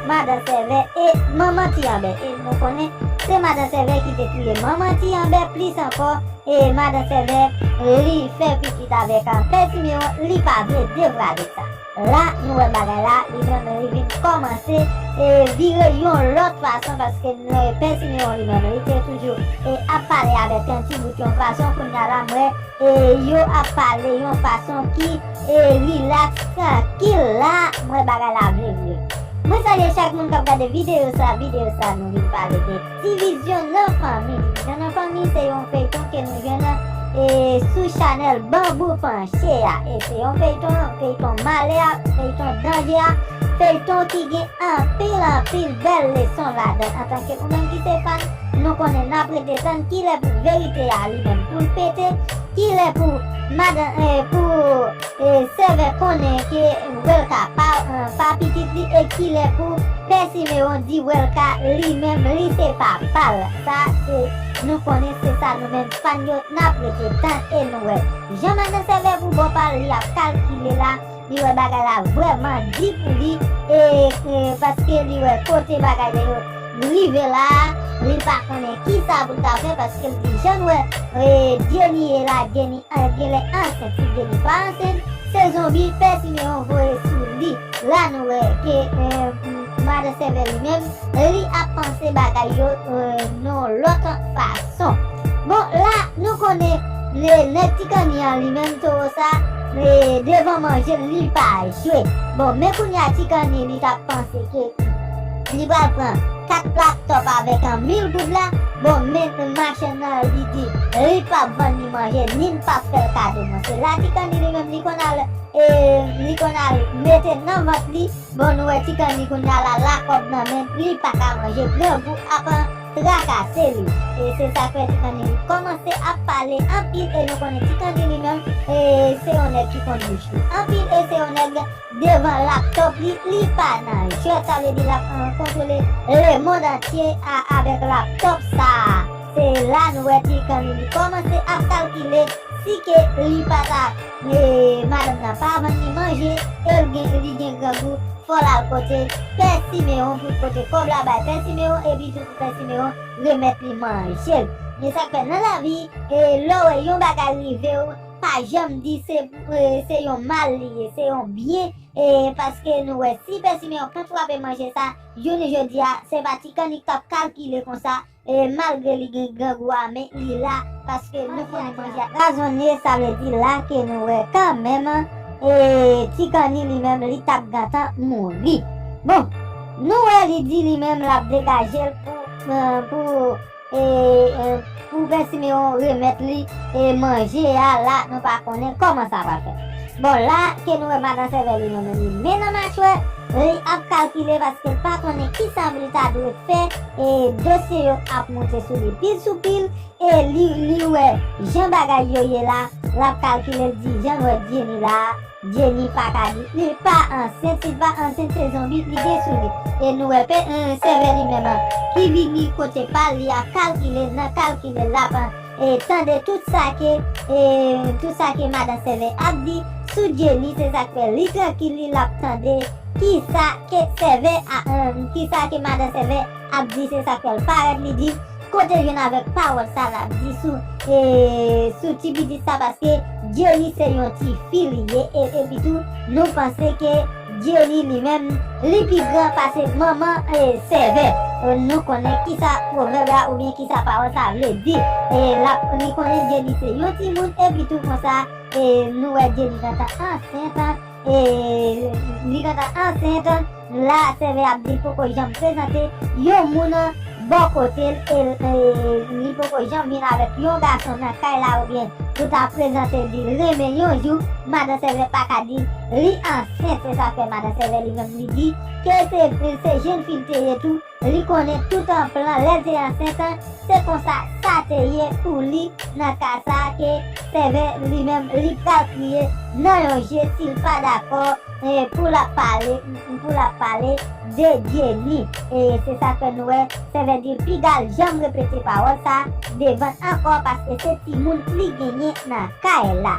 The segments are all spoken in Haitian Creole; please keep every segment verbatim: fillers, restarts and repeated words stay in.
Madan Sèvè e manman Ti Anbè. E nou konnen se Madan Sèvè ki te touye manman Ti Anbè plis ankò. E Madan Sèvè, li fè pitit avèk, a, Pè Simeyon, li pa vle devwale sa. La, nou wè bagay la, li menm li vin kòmanse e vire yon lòt fason, paske nou wè Pè Simeyon li menm, li te toujou e ap pale avèk yon ti bout yon fason, kounye a la, m wè e yo ap pale yon fason ki e rilaks, trankil. La, m wè bagay la vle vre. Mwen salye chak moun k ap gade videyo sa. Videyo sa, nou vin pale de divizyon nan fanmi. Divizyon nan fanmi se yon feyton ke nou jwenn e sou chanèl Banbou Panche a. E se yon feyton, feyton malè a, feyton danje a, feyton ki gen anpil, anpil bèl leson ladan. Antanke ou menm ki se fan, nou konnen n ap rete tann kilè pou verite a li menm pou l pete, kilè pou madan, eh, pou, eh, Sèvè konnen ke Welka pa, eh, pa pitit li, e kilè pou Pè Simeyon di Welka li menm li se papa l. Sa se, nou konnen se sa nou menm fan yo n ap rete tann e nou wè. Jan madan Sèvè pou bò pa l, li ap kalkile la, li wè bagay la vrèman di pou li, e, e paske li wè kote bagay yo rive la, li pa konnen kisa pou l ta fè, paske l di jan n wè, e, Jenny ye la, Jenny, e, genlè ansent, si Jenny pa ansent, se zonbi Pè Simeyon voye sou li. La nou wè ke, e, madan Sèvè li menm, li ap panse bagay yo, e, nan lòt fason. Bon, la, nou konnen, le, nèg Ti Kanni an li menm, towo sa, e, devan manje l, li pa jwe. Bon, men kounye a Ti Kanni, li t ap panse ke li pral pran kat laptòp avèk an mil goud la. Bon, men machann nan, li di, li p ap vann li manje, ni l p ap fè l kado. Bon, se la Ti Kanni li menm, li konn al, e, li konn al mete nan vant li. Bon, nou wè Ti Kanni kounye a la, la kòb nan men, li pa ka manje, grangou ap trakase li. E se sa k fè Ti Kanni li kòmanse ap pale anpil, e nou konnen Ti Kanni li menm, e se yon nèg ki konn bouch li anpil, e se yon nèg devan laptòp li, li pa nan jwèt, sa vle di l ap, e, kontwole lemonn antye a, avèk laptòp sa a. Se la nou wè Ti Kanni li kòmanse ap kalkile si ke li pa ta, e, madanm nan pa vann li manje, e l gen, li gen grangou, fò l al kote Pè Simeyon pou l pote kòb la bay Pè Simeyon, epi tou pou Pè Simeyon remèt li manje l. Men sa k fè nan lavi, e, lè w wè yon bagay rive w, pa janm di se, e, se yon mal li ye, se yon byen, e, paske nou wè si Pè Simeyon pa t frape manje sa, jounen jodi a, se pa Ti Kanni k t ap kalkile konsa, e malgre li gen grangou a, men li la, paske nou konnen manje a razonye, sa vle di la ke nou wè kanmenm, e, Ti Kanni li menm, li t ap gentan mouri. Bon, nou wè li di li menm l ap degaje l pou, e, pou, e, e, pou Pè Simeyon remèt li, e, manje a la, nou pa konnen kòman sa va fèt. Bon, la, ke nou wè madan Sèvè li menm li men nan machwè, li ap kalkile paske l pa konnen kisa pou li ta dwe fè, e dosye yo ap monte sou li pil sou pil, e li, li wè jan bagay yo ye la, l ap kalkile, l di jan l wè Jenny la, Jenny pa ka di, li pa ansent, si l pa ansent, se zonbi li gen sou li. E nou wè pe, e, Sèvè li menm an, ki vini kote pa l, li ap kalkile, nan kalkile, l ap, e, tande tout sa ke, e, tout sa ke madan Sèvè ap di sou Jenny, se sa k fè li trankil, li l ap tande kisa ke Sèvè a, e, kisa ke madan Sèvè ap di, se sa k fè l parèt, li di, kote l jwenn avèk pawòl sa l ap di sou, e, sou ti pitit sa, paske Jenny se yon ti fi li ye, e, epi tou, nou panse ke Jenny li menm, li pi gran pase manman, e, Sèvè. E, nou konnen kisa pwovèb la oubyen kisa pawòl sa vle di. E, l ap, li konnen Jenny se yon timoun, epi tou konsa, e, nou wè Jenny gentan ansent, e, li gentan ansent, la, Sèvè ap di l poko janm prezante yon moun bò kote l, e, e, li poko janm vin avèk yon gason nan kay la oubyen pou ta prezante l di l renmen yon jou, madan Sèvè pa ka di l li ansent, se sa fè madan Sèvè li menm li di ke se, se jèn fi l te ye tou, li konnen tout an plan lè l te ansent an, se konsa sa te ye pou li nan ka sa ke Sèvè li menm li pral kriye nan yon je si l pa dakò, e, pou l ap pale, pou l ap pale de Jenny. E se sa k fè nou wè Sèvè di l piga l janm repete pawòl sa devan l ankò paske se timoun li genyen nan kay la.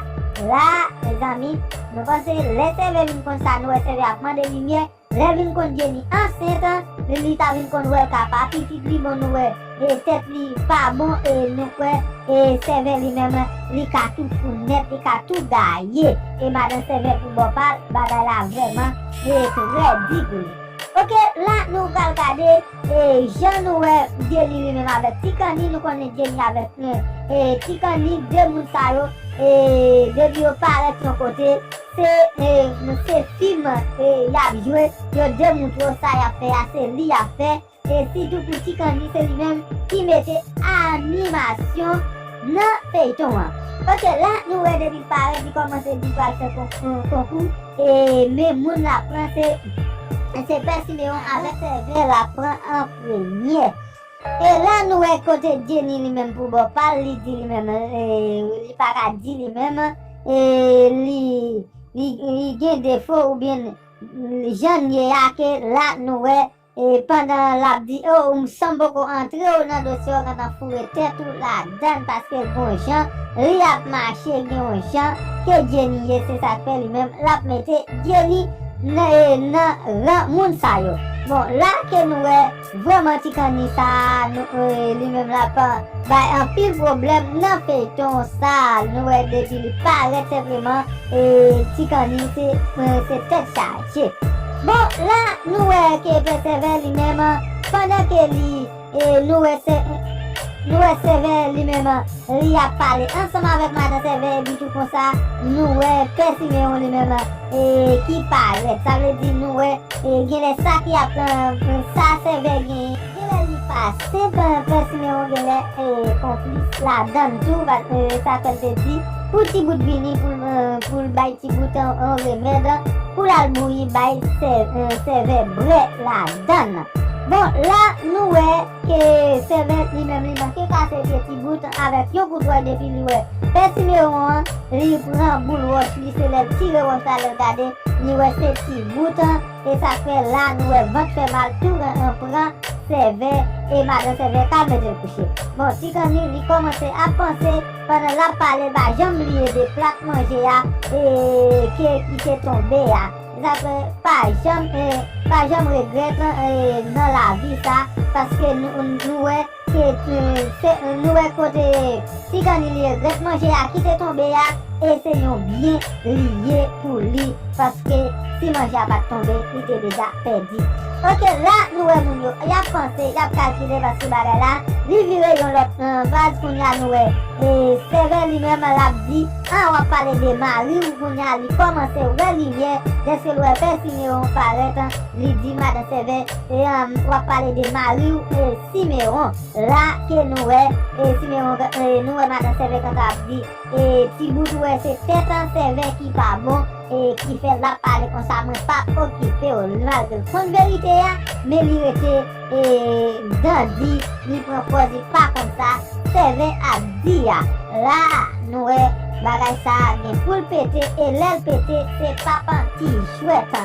La, mezanmi, nou panse lè Sèvè vin konn sa, nou wè Sèvè ap mande limyè, Lè vin konn Jenny ansent, li ta vin konn wè l ka pa pitit li, bon, nou wè, e tèt li pa bon, e nou kwè, e sèvè li menm, li ka tou fou nèt, li ka tou gaye. E madan sèvè pou bò pa l, bagay la vrèman, e trè di pou li. Oke, la nou pral gade, e jan nou wè Jenny li menm avèk Ti Kanni, nou konnen Jenny avèk, e, e Ti Kanni, de moun sa yo, e depi yo parèt yon kote, se, e, se fim, e, y ap jwe, yo demontre w sa y ap fè a, se li y ap fè, e sitou pou Ti Kanni, se li menm ki mete animasyon nan feyton an. Oke, la nou wè depi l parèt, li kòmanse di pral fè kon-, kon-, konkou, e men moun l ap pran se, se Pè Simeyon avèk sèvè l ap pran an premye. E la nou wè kote Jenny li menm pou bò pa l, li di li menm, e, li pa ka di li menm, e li, li, li gen defo oubyen jan l ye a ke la nou wè, e pandan l ap di, o, m sanm poko antre w nan dosye w, gentan foure tèt ou ladan l, paske gon jan li ap mache, gen yon jan ke Jenny ye, se sa k fè li menm l ap mete Jenny nan, e, nan ran moun sa yo. Bon, la ke nou wè vrèman Ti Kanni sa a, nou, e, li menm l ap bay anpil pwoblèm nan feyton sa a. Nou wè depi li parèt senpleman, e, Ti Kanni se, e, se tèt chaje. Bon, la nou wè ke Pè Sèvè li menm, pandan ke li, e, nou wè se, nou wè Sèvè li menm, li ap pale ansanm avèk madan Sèvè, epi tou konsa, nou wè Pè Simeyon li menm, e, ki parèt. Sa vle di nou wè, e, genlè sa ki ap, e, sa Sèvè genyen. Genlè li pa senp, Pè Simeyon genlè, e, konplis ladan l tou, paske sa fè l te di, pou Tibout vini, pou, e, pou l bay Tibout yon, yon remèd, pou l al bouyi bay sè, e, Sèvè bwè ladan l. Bon, la, nou wè ke Sèvè li menm li manke kase pye Tibout avèk yon kout wòch depi li wè Pè Simeyon an, li pran boul wòch li, se lè l tire wòch la, lè l gade, li wè se Tibout an, e sa fè la, nou wè vant fè mal, tou ran an pran Sèvè, e madan Sèvè ka mete l kouche. Bon, Ti Kanni, li kòmanse ap panse, pandan l ap pale, pa janm bliye de plat manje a, e ke ki te tonbe a. Sa fè pa janm, e, pa janm regrèt, e, nan lavi sa, paske nou, nou wè ke, e, se, nou wè kote Ti Kanni li regrèt manje a ki te tonbe a, e se yon byen li ye pou li, paske si manje a pa t tonbe, li te deja pèdi. Oke, la nou wè moun yo, y ap panse, y ap kalkile, paske bagay la, li vire yon lòt, e, baz. Kounye a nou wè, e, Sèvè li menm l ap di, a, w ap pale de mari w, kounye a li kòmanse wè limyè, dèske l wè Pè Simeyon parèt, li di madan Sèvè, e, w ap pale de mari w, e, Simeyon. La ke nou wè, e, Simeyon, e, nou wè madan Sèvè gentan ap di, e, Tibout, ou wè se tèt an Sèvè ki pa bon, e, ki fè l ap pale konsa, mwen p ap okipe w. Malgre l konn verite a, men li rete, e, dandi, li pran pòz li pa konn sa Sèvè ap di a. La, nou wè bagay sa a gen pou l pete, e lè l pete, se p ap ti jwèt.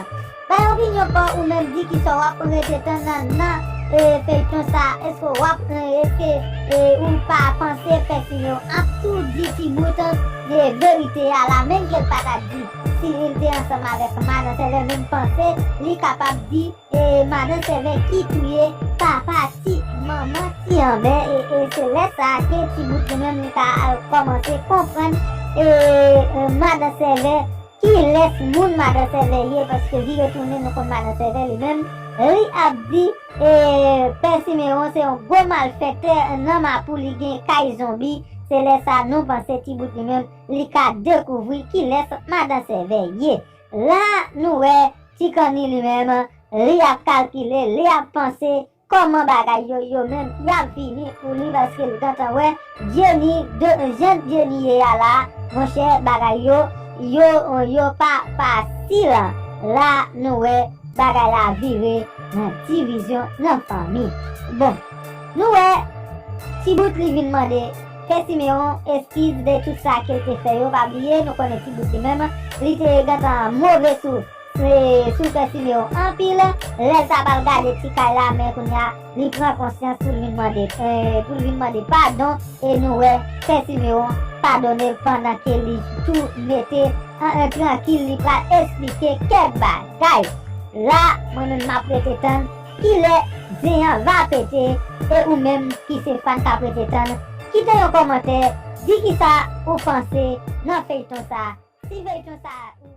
Bay opinyon pa w, ou menm, di kisa w ap rete tann nan, nan, e, feyton sa a. Èske w ap, e, èske, e, ou pa panse Pè Simeyon ap tou di Tibout, e, verite a la, menm ke l pa ta di si li te ansanm avèk madan Sèvè, men m panse li kapab di, e, madan Sèvè ki touye papa Ti, manman Ti Anbè, e, e se lè sa a ke Tibout li menm li ka, e, kòmanse konprann, e, e, madan Sèvè kilès moun madan Sèvè ye, paske vire tounen nou konn madan Sèvè li menm, li ap di, e, Pè Simeyon se yon gwo malfèktè nan Mapou, li gen kay zonbi, se lè sa nou panse Tibout li menm, li ka dekouvri kilès madan Sèvè ye. La, nou wè Ti Kanni li menm, li ap kalkile, li ap panse, kòman bagay yo, yo menm, y ap vini pou li, paske l gentan wè Jenny, de, jan Jenny ye a la, monchè, bagay yo, yo, yo pa fasil. La, nou wè bagay la vire nan divizyon nan fanmi. Bon, nou wè, Tibout li vin mande Pè Simeyon eskiz de tout sa ke l te fè yo. Pa bliye, nou konnen Tibout li menm, li te gentan move sou, e, sou Pè Simeyon anpil. Lè l ta pral gade ti kay la, men kounye a, li pran konsyans pou l vin mande, e, pou l vin mande padon. E nou wè Pè Simeyon padone l pandan ke li tou mete an, an trankil, li pral esplike kèk bagay. La, mwen menm m ap rete tann kilè zen an va pete. E ou menm ki se fan k ap rete tann, kite yon kòmantè, di kisa ou panse nan feyton sa. Si feyton sa ou